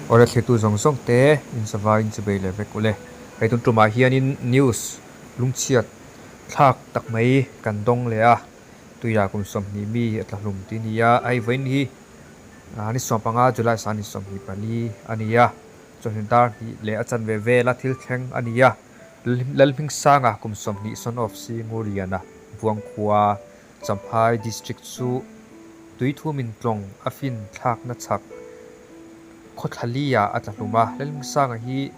Awle thlitu zawng zawng te in zavai in chibei leh vek ule. Hei tun tumah hianin news lungchhiat thlak tak mai kan dawng leh a, tuiah kum 20 mi a tla hlum tih a ni a, hei vawiin hi ni 15 July sang ni 24 a ni a, chawhnu dar hnih leh a chanve vela thil thleng a ni a, Lalhmingsanga kum 20 son of si Ngurliana Buangkhua Champhai District chu tuithumin tlawng a fin thlakna chhak khawthlalia a tla hlum a. Lalhmingsanga hi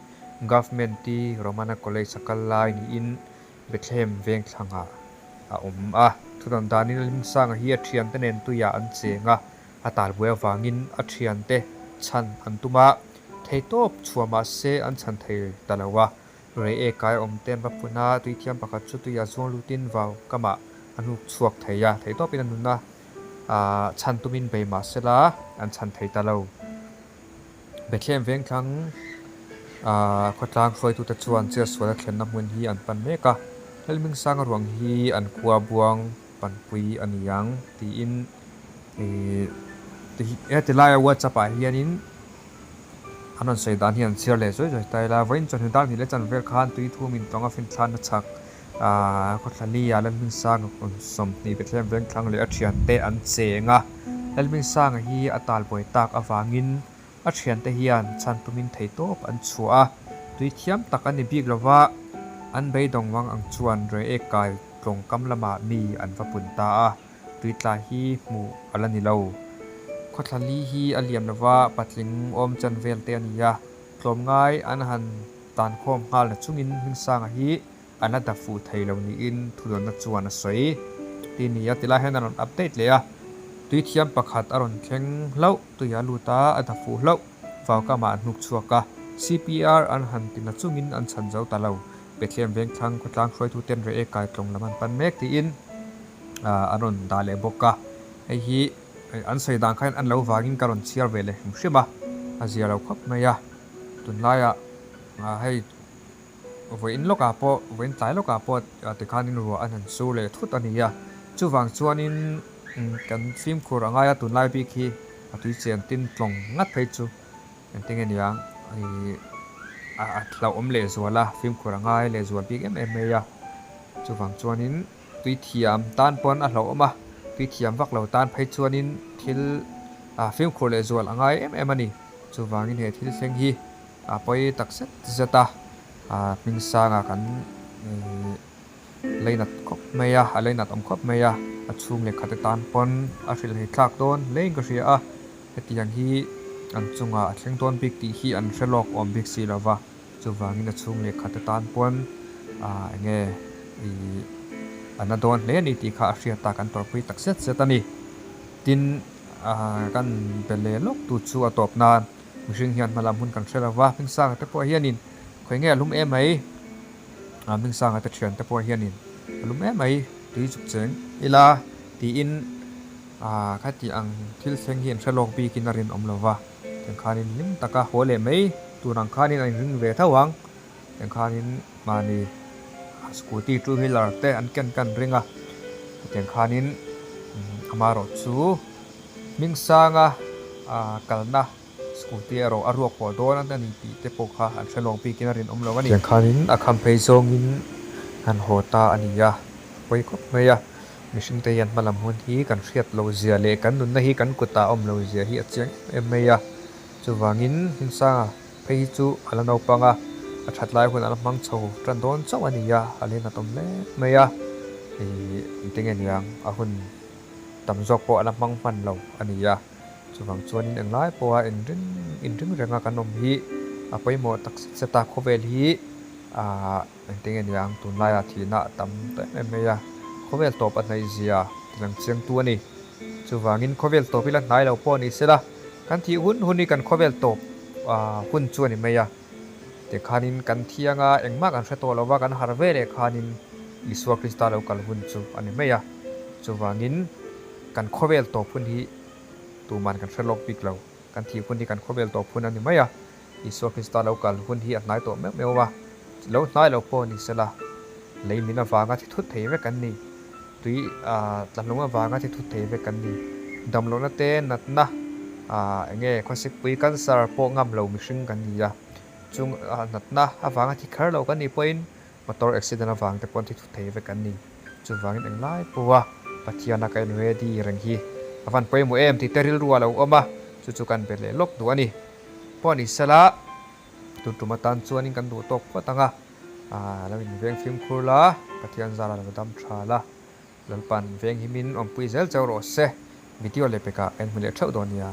Government T Romana College a kal lai niin Bethlehem Vengthlangah a awm a. Thudawn danin Lalhmingsanga hi a thiante nen tuiah an cheng a, a talbuai avangin a thiante chhan an tum a, theitawp chhuah mahse an chhan thei ta lo a. Rei e kai awm te an va pun a, tuithiam pakhat chu tuiah zuang lutin vau kamah a hnuk chhuak thei a, theihtawpin a nunna chhan tumin bei mah sela an chhan thei ta lo. Bethlehem Vengthlang khawtlang hruaitute chuan Chiasual a thlenna hmun hi an pan mek a, Lalhmingsanga ruang hi an khua buang panpui a ni ang tiin heti laia WhatsApp ah hianin An rawn sawi dan hi an chhiar leh zuai zuai ta ila, vawiin chawhnu dar hnih leh chan vel khan tui thum in tawng a finthlan na chhak Khawthlali ah Lalhmingsanga kum 20 Bethlehem Vengthlang leh a thiante an cheng a. Lalhmingsanga hi a talbuai tak avangin a thiante hian chhan tumin theitawp an chhuah a, tui thiam tak an ni bik lova, an beidawng vang ang chuan rei ek kai tlawng kam lamah mi an va pun ta a. Tuitla hi hmuh a la ni lo. Khawthlali hi a liam lova patling awm chan vel te a ni a, tlawmngai an han tan khawm nghal na chungin Hmingsanga hi an la dap fuh thei lo niin thudawnna chuan a sawi ti a ni a. Tilai hian a rawn update leh a, tuithiam pakhat a rawn thleng hlauh, tuia lut a, a dap fuh hlauh, vaukamah an hnuk chhuak a, CPR an han ti na chungin an chhan zo ta lo. Bethlehem Vengthlang khawtlang hruaituten reh e kai tlawng lam an pan mek tiin. an rawn dah leh bawk a, hei hi an sawi dan khan an lo vangin ka rawn chhiar ve leh hrim hrim a, a zia lo khawp mai a, tunlaiah hei vawiin lawkah pawh vawiin tlai lawkah pawh tikhanin ruah an han sur leh thut a ni a, chuvang chuanin kan fimkhur a ngai a tunlai bik hi a tui chen tin tlawng ngat phei chu engtin nge niang ih a hlauhawm lehzual a, fimkhur a ngai lehzual bik em em mai a, chuvang chuanin. Tui thiam tan pawn a hlauhawm a, tui thiam vak lo tan phei chuanin thil fimkhur leh zual a ngai em em a ni. Chuvangin he thil thleng hi a pawi tak zet zet a, hming sanga kan leinat khawp mai a, a leinat awm khawp mai a, a chhung leh khate tan pawn a hrilhhei thlak dawn hlein ka hria a, hetiang hi an chungah a thleng dawn bik tih hi an hre lawk awm bik si lo va. Chuvangin a chhung leh khate tan pawn eng nge ih a na dawn hle a ni tih kha a hriat a, kan tawrhpui tak zet zet a ni. Tin, kan be leh lawk tu chu a tawp nan mihring hian hmalam hun kan hre lo va, Hmingsanga te pawh hianin khawi nge a lum em mai, Hmingsanga te thian te pawh hianin a lum em mai tui chuk cheng ila tiin khati ang thil thleng hi an hre lawk bikin a rinawm lo va. Engkhanin hlim taka haw leh mai tur ang khanin an inring ve tho ang. Engkhanin mahni scooty two wheeler te an ken kan ring a. Hetiang khanin amaherawh chu Hmingsanga kalna scooty erawh a ruak haw dawn a ni tih te pawh kha an hre lawk bikin a rinawm lo a ni. Hetiang khanin a kham phei zawngin han haw ta a ni a, pawi khawp mai a. Mihringte hian hmalam hun hi kan hriat lo zia leh kan nunna hi kan kutah a awm lo zia hi a chiang em em mai a. Chuvangin Hmingsanga phei hi chu a la naupang a, a that lai hun a la hmang chho tan dawn chauh a ni a, a len a tawm hle mai a. Ih, engtin nge niang a hun tam zawk pawh a la hmang hman lo a ni a. Chuvang chuanin englai pawha inring inring renga kan awm hi a pawimawh tak zet zet a, khawvel hi ah. Engtin nge niang tunlaiah thihna a tam ta em em mai a, khawvel tawp a hnaih zia tilang chiangtu a ni. Chuvangin khawvel tawp hi la hnai lo pawh a ni sela, kan thih hun hun hi kan khawvel tawp hun chu a ni mai a. Tikhanin kan thiang a, engmah kan hre tawh lo va, kan har ve leh khanin Isua Krista lo kal hun chu a ni mai a. Chuvangin kan khawvel tawp hun hi tuman kan hre lawk bik lo, kan thih hun hi kan khawvel tawp hun a ni mai a. Isua Krista lo kal hun hi a hnai tawh meuh meuh a, lo hnai lo pawh ni sela, lei min avanga thi thut thei vek an ni, tui tlahlung avanga thi thut thei vek an ni, damlohna te natna Aaa enge khawsikpui cancer pawh ngam lo mihring kan ni a, chung natna avanga thi kher lo kan nih pawhin motor accident avang te pawh an thi thut thei vek an ni. Chuvangin englai pawha Pathiana ka en ready reng hi a van pawimawh em tih te rilru a lo awm a, chu chu kan be leh lawk duh a ni. Pawh ni sela, tun tum atan chuanin kan duh tawk phawt ang a, aaa lo inveng fimkhur la, Pathian zara lo dam tha la, Lalpan venghimin awmpui zel chauh rawh se, video leh pekah ka inhmu leh theuh dawn nia.